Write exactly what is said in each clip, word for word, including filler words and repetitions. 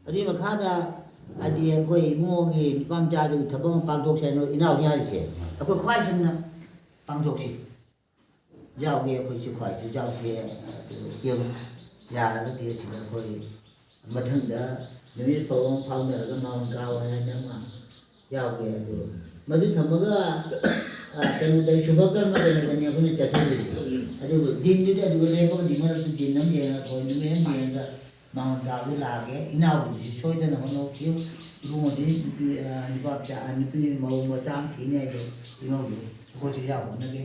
ꯑꯗꯨꯒꯤ ꯃꯈꯥꯗ ꯍꯥꯏꯗꯤ ꯑꯩꯈꯣꯏ ꯏꯕꯨꯡꯉꯣꯒꯤ ꯅꯨꯄꯥ ꯃꯆꯥꯗꯨꯒꯤ ꯊꯕꯛ ꯑꯃ ꯄꯥꯡꯊꯣꯛꯁꯦ ꯍꯥꯏꯅ ꯏꯅꯥꯎꯁꯤꯡ ꯍꯥꯏꯔꯤꯁꯦ, ꯑꯩꯈꯣꯏ ꯈ꯭ꯋꯥꯏ ꯁꯝꯅ ꯄꯥꯡꯊꯣꯛꯁꯤ꯫ ꯌꯥꯎꯒꯦ ꯑꯩꯈꯣꯏꯁꯨ ꯈ꯭ꯋꯥꯏꯁꯨ ꯌꯥꯎꯁꯦ꯫ ꯑꯗꯨ ꯌꯦꯡꯉꯨ, ꯌꯥꯔꯒꯗꯤ ꯑꯁꯤꯗ ꯑꯩꯈꯣꯏ ꯃꯊꯪꯗ ꯅꯨꯃꯤꯠ ꯐꯥꯎ ꯑꯃ ꯐꯥꯎꯅꯔꯒ ꯃꯥꯎꯟ ꯀꯥꯕ ꯍꯥꯏꯅ ꯑꯃ ꯌꯥꯎꯒꯦ꯫ ꯑꯗꯨ ꯃꯗꯨ ꯊꯝꯃꯒ, ꯑ, ꯀꯩꯅꯣꯗ ꯁꯨꯚ ꯀꯔꯃꯗꯅꯤ ꯑꯩꯈꯣꯏꯅ ꯆꯠꯊꯗꯣꯏꯁꯦ꯫ ꯑꯗꯨꯒ ꯗꯤꯟꯗꯨꯗꯤ ꯑꯗꯨꯒ ꯂꯦꯞꯄꯒꯗꯤ ꯃꯔꯛꯇ ꯗꯤꯟ ꯑꯃ ꯌꯦꯡꯉꯒ ꯑꯩꯈꯣꯏ ꯅꯨꯃꯤꯠ ꯑꯃ ꯌꯦꯡꯉꯒ ꯃꯥꯎꯟ ꯀꯥꯕꯗ ꯂꯥꯛꯑꯒꯦ꯫ ꯏꯅꯥꯎꯗꯨꯗꯤ ꯁꯣꯏꯗꯅ ꯍꯣꯠꯅꯧ꯫ ꯏꯕꯨꯡꯉꯣꯗꯤ ꯅꯨꯄꯤ, ꯑ, ꯅꯨꯄꯥ ꯃꯆꯥ, ꯑ, ꯅꯨꯄꯤ ꯃꯧ ꯃꯆꯥ ꯑꯃ ꯊꯤꯅꯤ ꯍꯥꯏꯗꯣ ꯏꯅꯥꯎꯗꯨ ꯑꯩꯈꯣꯏꯁꯨ ꯌꯥꯎ ꯍꯣꯠꯅꯒꯦ꯫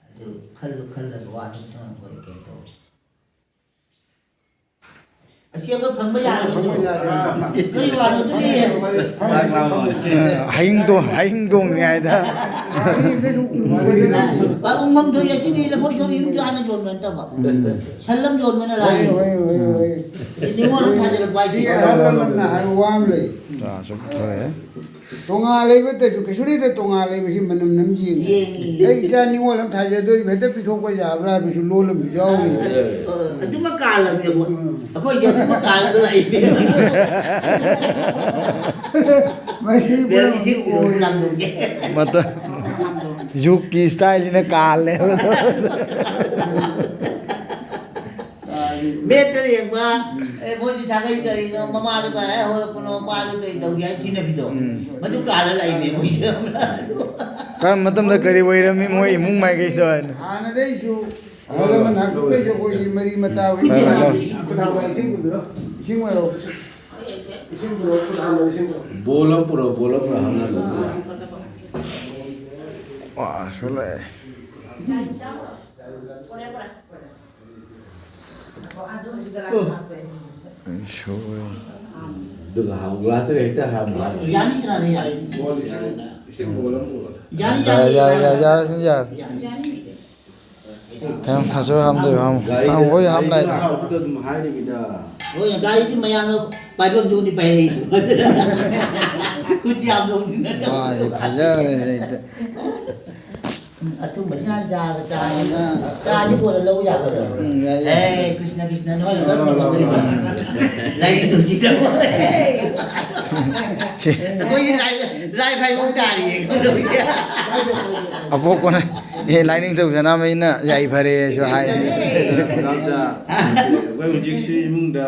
ꯑꯗꯨ ꯈꯜꯂꯨ ꯈꯜꯂꯒ ꯋꯥꯗꯨ ꯇꯧꯔꯒ ꯑꯩꯈꯣꯏ ꯀꯩꯅꯣ ꯇꯧ꯫ ꯑꯁꯤ ꯑꯩꯈꯣꯏ ꯐꯪꯕ ꯌꯥꯔꯕ ꯐꯪꯕ ꯅꯠꯇ꯭ꯔꯣ? ꯌꯥꯔꯦ꯫ ꯀꯔꯤ ꯋꯥꯅꯣ ꯑꯗꯨꯗꯤ? ꯍꯌꯤꯡ ꯇꯣꯡ-, ꯍꯌꯤꯡ ꯇꯣꯡꯗ꯭ꯔꯤꯉꯩꯗ꯫ ꯄꯥꯕꯨꯡ ꯃꯝꯊꯣꯏ ꯑꯁꯤꯅꯤ ꯂꯐꯣꯏ ꯁꯣꯔꯤ ꯑꯃꯁꯨ ꯍꯥꯟꯅ ꯌꯣꯟꯕ ꯅꯠꯇꯕ꯫ ꯎꯝ꯫ ꯁꯜ ꯑꯃ ꯌꯣꯟꯕꯅ ꯍꯣꯏ, ꯂꯥꯛꯏ꯫ ꯍꯣꯏ, ꯍꯣꯏ, ꯍꯣꯏ꯫ ꯑꯁꯤ ꯅꯤꯉꯣꯜ ꯑꯃ ꯊꯥꯖꯤꯜꯂꯛꯄ ꯍꯥꯏꯁꯦ꯫ ꯁꯤ ꯑꯍꯜ ꯂꯃꯟꯅ ꯍꯥꯏꯕ ꯋꯥ ꯑꯃ ꯂꯩ꯫ ꯆꯥꯁꯨ ꯄꯨꯊꯣꯔꯛꯑꯦ꯫ ꯇꯣꯉꯥꯟ ꯂꯩꯕꯗꯁꯨ ꯀꯩꯁꯨ ꯂꯩꯇꯦ, ꯇꯣꯉꯥꯟ ꯂꯩꯕꯁꯤ ꯃꯅꯝ ꯅꯝ ꯌꯦꯡꯉꯤ꯫ ꯌꯦꯡꯉꯤ꯫ ꯑꯩ ꯏꯆꯥ ꯅꯤꯉꯣꯜ ꯑꯃ ꯊꯥꯖꯗꯣꯏꯕ ꯍꯦꯛꯇ ꯄꯤꯊꯣꯛꯄ ꯌꯥꯕ꯭ꯔꯥ ꯍꯥꯏꯕꯁꯨ ꯂꯣꯜ ꯑꯃꯁꯨ ꯌꯥꯎꯔꯤ꯫ ꯑ, ꯑꯗꯨꯃꯛ ꯀꯥꯜꯂꯕꯅꯦ ꯑꯩꯈꯣꯏ꯫ ꯎꯝ꯫ ꯑꯩꯈꯣꯏꯁꯦ ꯑꯗꯨꯃꯛ ꯀꯥꯜꯂꯒ ꯂꯥꯛꯏꯅꯦ꯫ ꯃꯁꯤ ꯄꯨꯔꯥ ꯃꯦꯔꯤꯁꯤ ꯎꯕ ꯑꯣꯏ꯫ ꯂꯥꯡꯗꯣꯡꯒꯦ꯫ ꯃꯇꯝ, ꯌꯨꯒꯀꯤ ꯁ꯭ꯇꯥꯏꯜꯁꯤꯅ ꯀꯥꯜꯂꯦ꯫ ꯃꯦꯠꯇ ꯌꯦꯡꯕ, ꯑꯦ, ꯃꯣꯏꯗꯤ ꯁꯥꯒꯩ ꯀꯔꯤꯅꯣ, ꯃꯃꯥꯗꯣ ꯀꯗꯥꯏ ꯍꯧꯔꯛꯄꯅꯣ, ꯃꯄꯥꯗꯣ ꯀꯔꯤ ꯇꯧꯒꯦ ꯍꯥꯏꯅ ꯊꯤꯅꯕꯤꯗꯣ꯫ ꯎꯝ꯫ ꯃꯗꯨ ꯀꯥꯜꯂ ꯂꯥꯛꯏꯅꯦ ꯃꯣꯏꯁꯦ꯫ ꯀꯔꯝꯕ ꯃꯇꯝꯗ ꯀꯔꯤ ꯑꯣꯏꯔꯝꯃꯤ ꯃꯣꯏ ꯏꯃꯨꯡ ꯃꯥꯏꯀꯩꯗꯣ ꯍꯥꯏꯅ꯫ ꯍꯥꯟꯅꯗꯩꯁꯨ ꯑꯍꯜ ꯂꯃꯟ ꯍꯥꯛꯇꯛꯇꯩꯁꯨ ꯑꯩꯈꯣꯏꯒꯤ ꯃꯔꯤ ꯃꯇꯥ ꯍꯣꯏ, ꯍꯣꯏ꯫ ꯏꯁꯤꯡ ꯑꯣꯏꯔꯣ꯫ ꯕꯣꯜ ꯑꯃ ꯄꯨꯔꯛꯑꯣ, ꯕꯣꯜ ꯑꯃ ꯄꯨꯔꯛꯑꯣ, ꯍꯥꯞꯅꯕ꯫ ꯋꯥꯁꯨ ꯂꯥꯛꯑꯦ꯫ ꯑꯗꯨꯒ ꯍꯥꯎ, ꯒ꯭ꯂꯥꯁꯇꯨꯒ ꯍꯦꯛꯇ ꯍꯥꯞꯄꯣ꯫ ꯌꯥꯅꯤ, ꯁꯤꯅꯥꯅꯤ, ꯌꯥꯅꯤ꯫ ꯌꯥꯅꯤ, ꯌꯥꯔꯦ, ꯌꯥꯅꯤ, ꯌꯥꯔꯦ, ꯌꯥꯅꯤ꯫ ꯌꯥꯔꯦ, ꯌꯥꯔꯦ, ꯌꯥꯔꯦ, ꯌꯥꯔꯦ꯫ ꯌꯥꯅꯤ꯫ ꯊꯝ, ꯊꯝꯁꯨ ꯍꯥꯝꯗꯣꯏꯕ, ꯍꯥꯝ, ꯒꯥꯔꯤꯗ, ꯍꯥꯝ, ꯍꯣꯏ, ꯍꯥꯝ ꯂꯥꯛꯏꯗ꯫ ꯒꯥꯔꯤꯗ ꯍꯥꯞꯄꯗꯣ ꯑꯗꯨꯝ ꯍꯥꯏꯔꯤꯃꯤꯗ꯫ ꯍꯣꯏ, ꯒꯥꯔꯤꯗꯤ ꯃꯌꯥꯝꯅ ꯄꯥꯏꯐꯝ ꯊꯣꯛꯅꯤ ꯄꯥꯏꯔꯛꯏꯗꯣ꯫ ꯈꯨꯠꯁꯤ ꯍꯥꯝꯗꯣꯛꯅꯤ ꯅꯠꯇꯕ꯫ ꯋꯥꯁꯦ ꯐꯖꯈ꯭ꯔꯦ ꯍꯦꯛꯇ꯫ ꯑꯊꯨꯝꯕꯁꯤꯅ ꯆꯥꯕ ꯆꯥꯅꯤ꯫ ꯆꯥꯁꯤ ꯀꯣꯟꯅ ꯂꯧ ꯌꯥꯒꯗ꯭ꯔꯣ? ꯎꯝ, ꯌꯥꯏ, ꯌꯥꯏ꯫ ꯑꯦ, ꯀ꯭ꯔꯤꯁꯅ, ꯀ꯭ꯔꯤꯁꯅ, ꯅꯣꯏꯅ ꯀꯔꯝꯕ ꯂꯧꯗꯣꯏꯅꯣ? ꯂꯥꯏꯔꯤꯛ ꯅꯨꯡꯁꯤꯗꯕ꯫ ꯑꯩꯈꯣꯏꯒꯤ ꯂꯥꯏ, ꯂꯥꯏ ꯐꯥꯏꯕꯣꯛ ꯇꯥꯔꯤꯌꯦ꯫ ꯑꯕꯣꯛ ꯀꯣꯟꯅ, ꯑꯦ, ꯂꯥꯏꯅꯤꯡꯊꯧ ꯁꯅꯥꯃꯍꯤꯅ ꯌꯥꯏꯐꯔꯦꯁꯨ ꯍꯥꯏ꯫ ꯅꯥꯎꯆꯥ, ꯑꯩꯈꯣꯏ ꯍꯧꯖꯤꯛꯁꯤ ꯏꯃꯨꯡꯗ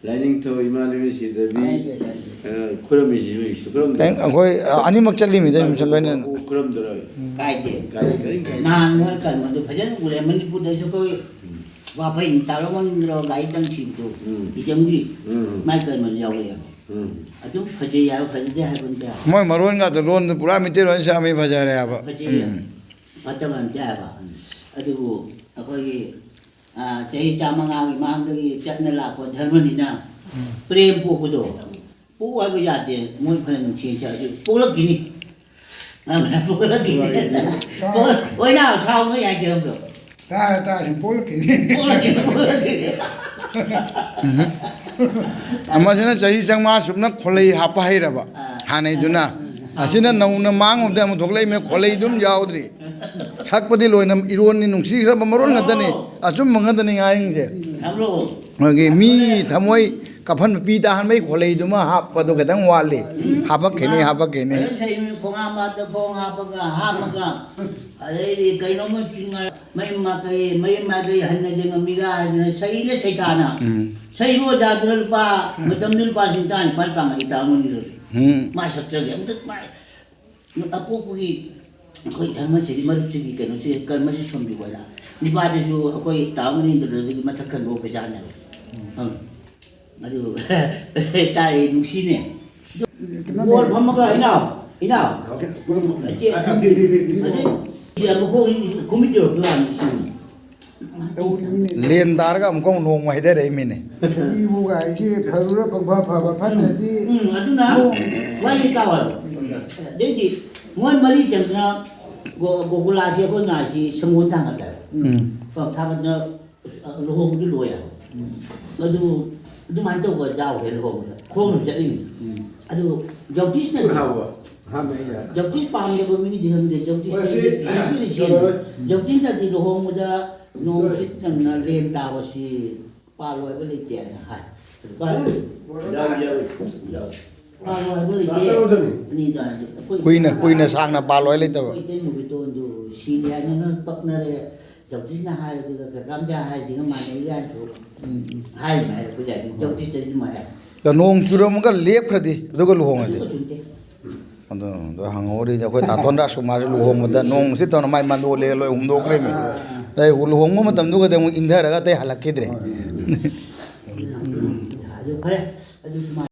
ꯂꯥꯏꯅꯤꯡꯊꯧ ꯏꯃꯥ ꯂꯩꯃꯔꯦꯟ ꯁꯤꯗꯕꯤ, ꯀꯥꯏꯗꯦ, ꯀꯥꯏꯗꯦ꯫ ꯑ, ꯈꯨꯔꯝꯃꯤꯁꯤ ꯅꯣꯏꯒꯤꯁꯨ ꯈꯨꯔꯝꯗ꯭ꯔꯣ? ꯑꯩ-, ꯑꯩꯈꯣꯏ, ꯑ, ꯑꯅꯤꯃꯛ ꯆꯠꯂꯤꯃꯤꯗ, ꯁꯨꯝ ꯂꯣꯏꯅꯅ꯫ ꯈꯨꯔꯝꯗ꯭ꯔꯣ? ꯀꯥꯏꯗꯦ꯫ ꯀꯥꯏꯗꯦ, ꯀꯔꯤꯝ ꯀꯥꯏꯗꯦ꯫ ꯅꯍꯥꯟ ꯃꯣꯏ ꯀꯔꯃꯗꯨ ꯐꯖꯅ ꯎꯔꯦ꯫ ꯃꯅꯤꯄꯨꯔꯗꯁꯨ ꯑꯩꯈꯣꯏ ꯎꯝ꯫ ꯋꯥꯐꯩ ꯇꯥꯔꯣ ꯃꯅꯤꯡꯗ꯭ꯔꯣ ꯒꯥꯔꯤ ꯇꯪ ꯁꯤꯕꯗꯨ, ꯎꯝ꯫ ꯏꯆꯝꯒꯤ ꯎꯝ, ꯎꯝ꯫ ꯃꯥꯏ ꯀꯔꯃꯗꯨ ꯌꯥꯎꯔꯛꯑꯦꯕ꯫ ꯎꯝ꯫ ꯑꯗꯨꯝ ꯐꯖꯩ ꯍꯥꯏꯕ, ꯐꯖꯗꯦ ꯍꯥꯏꯕ ꯅꯠꯇꯦ ꯍꯥꯏꯕ꯫ ꯃꯣꯏ ꯃꯔꯣꯟꯒꯗꯣ ꯂꯣꯟꯗꯣ ꯄꯨꯔꯥ ꯃꯩꯇꯩꯂꯣꯟ ꯁꯥꯃꯤ ꯐꯖꯔꯦ ꯍꯥꯏꯕ꯫ ꯐꯖꯩ꯫ ꯎꯝ꯫ ꯐꯠꯇꯕ ꯅꯠꯇꯦ ꯍꯥꯏꯕ꯫ ꯎꯝ꯫ ꯑꯗꯨꯕꯨ ꯑꯩꯈꯣꯏꯒꯤ ꯑ, ꯆꯍꯤ ꯆꯥꯝꯃꯉꯥꯒꯤ ꯃꯃꯥꯡꯗꯒꯤ ꯆꯠꯅ ꯂꯥꯛꯄ ꯙꯔꯃꯅꯤꯅ ꯎꯝ꯫ ꯄ꯭ꯔꯦꯝ ꯄꯣꯛꯄꯗꯣ ꯄꯣꯛꯎ ꯍꯥꯏꯕ ꯌꯥꯗꯦ꯫ ꯃꯣꯏ ꯐꯅ ꯅꯨꯡꯁꯤ ꯆꯠꯂꯁꯨ ꯄꯣꯛꯂꯛꯈꯤꯅꯤ꯫ ꯑ, ꯄꯣꯛꯂꯛꯈꯤꯅꯤ꯫ ꯄꯣꯛ-, ꯑꯣꯏꯅ ꯁꯥꯎ ꯅꯣꯏ ꯍꯥꯏꯖꯕꯗꯣ꯫ ꯇꯥꯔꯦ, ꯇꯥꯔꯦ, ꯁꯨꯝ ꯄꯣꯛꯂꯛꯈꯤꯅꯤ꯫ ꯄꯣꯛꯂꯛꯈꯤꯅꯤ, ꯄꯣꯛꯂꯛꯈꯤꯅꯤ꯫ ꯎꯝ꯫ ꯑꯃꯁꯤꯅ ꯆꯍꯤ ꯆꯥꯝꯃꯉꯥ ꯆꯨꯞꯅ ꯈꯣꯂꯩ ꯍꯥꯞꯄ ꯍꯩꯔꯕ ꯑ꯫ ꯍꯥꯟꯅꯩꯗꯨꯅ꯫ ꯑꯁꯤꯅ ꯅꯧꯅ ꯃꯥꯡꯉꯨꯕꯗ ꯑꯃꯨꯛ ꯊꯣꯛꯂꯛꯏꯃꯦ, ꯈꯣꯂꯩ ꯑꯗꯨꯝ ꯌꯥꯎꯗ꯭ꯔꯤ꯫ ꯁꯛꯄꯗꯤ ꯂꯣꯏꯅ ꯏꯔꯣꯟꯅꯤ, ꯅꯨꯡꯁꯤꯈ꯭ꯔꯕ ꯃꯔꯣꯟ ꯉꯥꯛꯇꯅꯤ, ꯑꯆꯨꯝꯕ ꯉꯥꯛꯇꯅꯤ ꯉꯥꯡꯉꯤꯁꯦ꯫ ꯍꯥꯞꯂꯣ꯫ ꯑꯩꯈꯣꯏꯒꯤ ꯃꯤ ꯊꯃꯣꯏ ꯀꯥꯐꯟ ꯃꯄꯤ ꯇꯥꯍꯟꯕꯒꯤ ꯈꯣꯂꯩꯗꯨꯃ ꯍꯥꯞꯄꯗꯣ ꯈꯤꯇꯪ ꯋꯥꯠꯂꯤ꯫ ꯍꯥꯞꯄꯛꯈꯤꯅꯤ, ꯍꯥꯞꯄꯛꯈꯤꯅꯤ꯫ ꯑꯗꯨꯝ ꯁꯩꯔꯦꯡ ꯈꯣꯡ ꯍꯥꯝꯕꯗ ꯈꯣꯡ ꯍꯥꯞꯄꯒ, ꯍꯥꯞꯄꯒ, ꯑꯗꯩꯗꯤ ꯀꯩꯅꯣꯝꯃ ꯆꯤꯡꯉ-, ꯃꯌꯨꯝ ꯃꯀꯩ, ꯃꯌꯨꯝ ꯃꯀꯩ ꯍꯟꯅ ꯌꯦꯡꯉꯝꯃꯤꯒ ꯍꯥꯏꯗꯅ ꯁꯩꯅ ꯁꯩꯊꯥꯅ꯫ ꯎꯝ꯫ ꯁꯩꯕꯨ ꯑꯣꯖꯥꯗꯨꯅ ꯂꯨꯄꯥ, ꯃꯇꯝꯗꯨ ꯂꯨꯄꯥ ꯂꯤꯁꯤꯡ ꯇꯔꯥꯅꯤꯄꯥꯜ ꯄꯥꯡꯉꯛꯏ ꯇꯥꯃꯣꯅꯤ꯫ ꯎꯝ꯫ ꯃꯥ ꯁꯛꯆꯒꯦ ꯑꯝꯇ ꯃꯥ ꯑꯄꯣꯛꯄꯒꯤ ꯑꯩꯈꯣꯏ ꯙꯔꯃꯁꯤꯒꯤ ꯃꯔꯨꯞꯁꯤꯒꯤ ꯀꯩꯅꯣꯁꯤ ꯀꯔꯃꯁꯤ ꯁꯣꯟꯕꯤꯕ ꯑꯣꯏꯅ ꯅꯤꯄꯥꯗꯨꯁꯨ ꯑꯩꯈꯣꯏ ꯇꯥ ꯃꯅꯤꯟꯗꯨꯗꯒꯤ ꯃꯊꯛ ꯈꯟꯕ ꯑꯣꯏꯕꯖꯥꯠꯅꯦꯕ꯫ ꯎꯝ꯫ ꯑꯗꯨ ꯇꯥꯏ ꯅꯨꯡꯁꯤꯅꯦ꯫ ꯀꯩꯅꯣ ꯕꯣꯔ ꯂꯩ꯫ ꯐꯝꯃꯒ ꯏꯅꯥꯎ, ꯏꯅꯥꯎ꯫ ꯏꯆꯦ, ꯑꯗꯨ ꯏꯆꯦ ꯃꯈꯣꯡ ꯀꯨꯝꯃꯤꯠ ꯇꯧꯔꯛꯄ ꯋꯥꯅꯤ ꯏꯁꯤꯡ꯫ ꯇꯧꯔꯤꯃꯤꯅꯦ꯫ ꯂꯦꯟ ꯇꯥꯔꯒ ꯑꯃꯨꯛꯀ ꯑꯃꯨꯛ ꯅꯣꯡꯃ ꯍꯩꯊꯔꯛꯏꯃꯤꯅꯦ꯫ ꯁꯖꯤꯕꯨ ꯒꯥꯏꯁꯤ ꯐꯔꯨꯔ ꯄꯪꯐ ꯐꯕ ꯐꯠꯇ꯭ꯔꯗꯤ ꯎꯝ, ꯑꯗꯨꯅ ꯅꯣꯡ ꯋꯥꯔꯤ ꯇꯥꯎ ꯍꯥꯏꯕ꯫ ꯑꯗꯩꯗꯤ ꯃꯣꯏ ꯃꯔꯤ ꯆꯪꯗꯅ ꯒꯣ-, ꯒꯣꯀꯨꯂꯥꯁꯤ ꯑꯩꯈꯣꯏ ꯉꯥꯏꯁꯤ ꯁꯪꯒꯣꯟ ꯊꯥꯡꯒꯠꯂꯦ꯫ ꯎꯝ꯫ ꯊꯥꯡꯒꯠꯇꯅ ꯂꯨꯍꯣꯡꯕꯗꯤ ꯂꯣꯏ ꯍꯥꯏꯕ꯫ ꯎꯝ꯫ ꯑꯗꯨ ꯑꯗꯨꯃꯥꯏꯅ ꯇꯧꯕ ꯌꯥꯎꯈ꯭ꯔꯦ ꯂꯨꯍꯣꯡꯕꯗ꯫ ꯈꯣꯡꯅ ꯆꯠꯂꯤꯅꯤ꯫ ꯎꯝ꯫ ꯑꯗꯨ ꯖꯣꯇꯤꯁꯅꯗꯤ, ꯍꯥꯎꯕ꯫ ꯑꯍꯥꯟꯕ ꯑꯩꯅ ꯖꯣꯇꯤꯁ ꯄꯥꯝꯗꯕ ꯃꯤꯗꯤ ꯈꯪꯗꯦ, ꯖꯣꯇꯤꯁ ꯃꯣꯏꯁꯤ ꯄꯥꯝꯗꯕ ꯃꯤꯗꯤ ꯁꯦꯝꯃꯦ꯫ ꯌꯥꯔꯣꯏ꯫ ꯖꯣꯇꯤꯁꯅꯗꯤ ꯂꯨꯍꯣꯡꯕꯗ ꯅꯣꯡ ꯁꯤꯠ ꯅꯪꯅ ꯂꯦꯟ ꯇꯥꯕꯁꯤ ꯄꯥꯜꯂꯣꯏꯕ ꯂꯩꯇꯦ ꯍꯥꯏꯅ ꯍꯥꯏ꯫ ꯌꯥꯎꯏ, ꯌꯥꯎꯏ, ꯌꯥꯎꯏ꯫ ꯄꯥꯜꯂꯣꯏꯕ ꯂꯩꯇꯦ꯫ ꯂꯥꯁꯇ ꯑꯣꯏꯔꯁꯅꯨ꯫ ꯑꯅꯤꯗꯣ ꯍꯥꯏꯗꯤ ꯑꯩꯈꯣꯏ ꯀꯨꯏꯅ, ꯀꯨꯏꯅ ꯁꯥꯡꯅ ꯄꯥꯜꯂꯣꯏ ꯂꯩꯇꯕ꯫ ꯑꯩꯈꯣꯏ ꯏꯇꯩꯃ ꯕꯤꯇꯣꯟꯗꯨ ꯁꯤꯔꯦ ꯍꯥꯏꯅ ꯅꯣꯏ ꯄꯛꯅꯔꯦ꯫ ꯖꯣꯇꯤꯁꯅ ꯍꯥꯏꯕꯗꯨꯒ ꯀꯀꯥꯝꯆꯥ ꯍꯥꯏꯁꯤꯒ ꯃꯥꯟꯅꯩ ꯀꯥꯏꯅꯁꯨ ꯍꯥꯏꯔꯤꯅꯦ ꯑꯩꯈꯣꯏ ꯖꯥꯇꯤ꯫ ꯖꯣꯇꯤꯁꯇꯗꯤ ꯑꯗꯨꯃꯥꯏꯅ ꯍꯥꯏ꯫ ꯑꯗꯣ ꯅꯣꯡ ꯆꯨꯔꯝꯃꯒ ꯂꯦꯞꯈ꯭ꯔꯗꯤ ꯑꯗꯨꯒ ꯂꯨꯍꯣꯡꯉꯗꯤ? ꯑꯗꯨꯒ ꯆꯨꯝꯗꯦ꯫ ꯑꯗꯨ, ꯑꯗꯨ ꯍꯪꯍꯧꯔꯤꯁꯦ ꯑꯩꯈꯣꯏ ꯇꯥꯊꯣꯟ ꯔꯥꯖꯀꯨꯃꯥꯔꯁꯨ ꯂꯨꯍꯣꯡꯕꯗ ꯅꯣꯡ ꯁꯤ ꯇꯧꯅ ꯃꯥꯏ ꯃꯟꯗꯣ ꯂꯦ ꯂꯣꯏ ꯍꯨꯝꯗꯣꯛꯈ꯭ꯔꯦꯃꯤ꯫ ꯑꯥ, ꯑꯥ꯫ ꯑꯇꯩ ꯂꯨꯍꯣꯡꯕ ꯃꯇꯝꯗꯨꯒꯗꯤ ꯑꯃꯨꯛ ꯏꯪꯊꯔꯒ ꯑꯇꯩ ꯍꯜꯂꯛꯈꯤꯗ꯭ꯔꯦ꯫ ꯑꯗꯨ ꯐꯔꯦ, ꯑꯗꯨ ꯁꯨꯃꯥꯏꯅ